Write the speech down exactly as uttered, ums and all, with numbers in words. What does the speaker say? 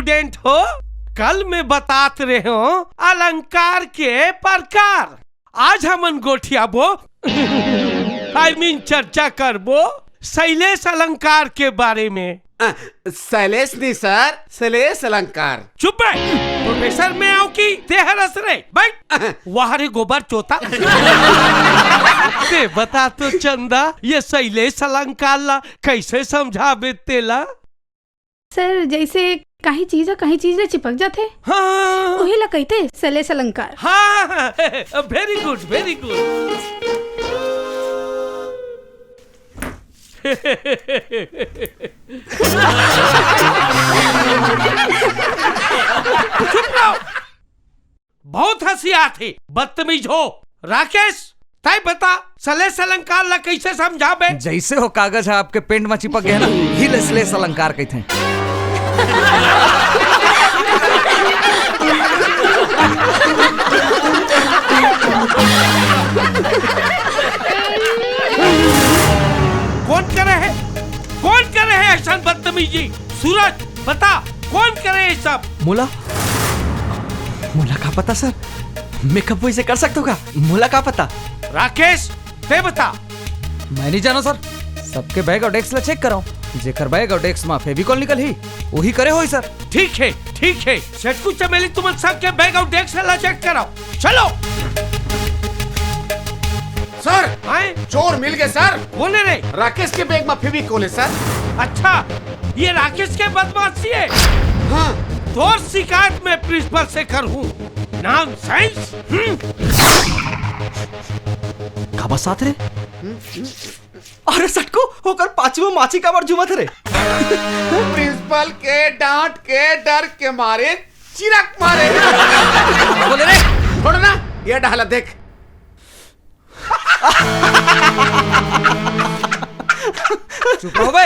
Student हो, कल मैं बतात रहे हों अलंकार के प्रकार। आज हमन गोठियाबो, आई मीन चर्चा करबो शैलेश अलंकार के बारे में। अ, शैलेश नहीं सर, शैलेश अलंकार। चुप बे, प्रोफेसर मैं आंव कि तें हरस रे, बैठ। वाह रे गोबर चोता। तें बता तो चंदा, ये शैलेश अलंकार ला कैसे समझाबे तेला? सर, जैसे काही चीज ह काही चीज ले चिपक जाथे, हाँ। उही ला कहिथे शैलेश अलंकार। हाँ, very good, very good। चुप रहो। बहुत हंसी आथे, बदतमीज हो। राकेश, तैं बता, शैलेश अलंकार ला कैसे समझाबे? जैसे हो कागज ह आपके पेंट म चिपक गया ना, ही ले शैलेश अलंकार कहिथे। कौन करे हे, कौन करे हे ऐसन बदतमीजी? सूरज, बता, कौन करे ये सब? मोला, मोला का पता सर, मैं कब ऐसे कर सकता हूँ का? मोला का पता? राकेश, तैं बता। मैं नहीं जानो सर, सबके बैग और डेस्क ला चेक कराओ, जेकर बैग और डेस्क में फेविकॉल निकल ही, वही करे होई सर। ठीक है, ठीक है, सटकू चमेली, तुमन सबके बैग और डेस्क ला चेक कराओ, चलो। सर, आए? चोर मिल गए सर। कौन है रे? राकेश के बैग में फेविकॉल है सर। अच्छा, ये राकेश के बदमाशी है। हाँ। तोर शिकायत मैं प्रिंसिपल से करहूँ। नॉनसेंस। हम्म। का बरसात रे? अरे सटकू, ओकर पाछू में माछी काबर झूमत रे? प्रिंसिपल के डांट के डर के मारे चिरक मारे। बोले रे। छोड़ ना, ये डाला देख। चुप रहो बे।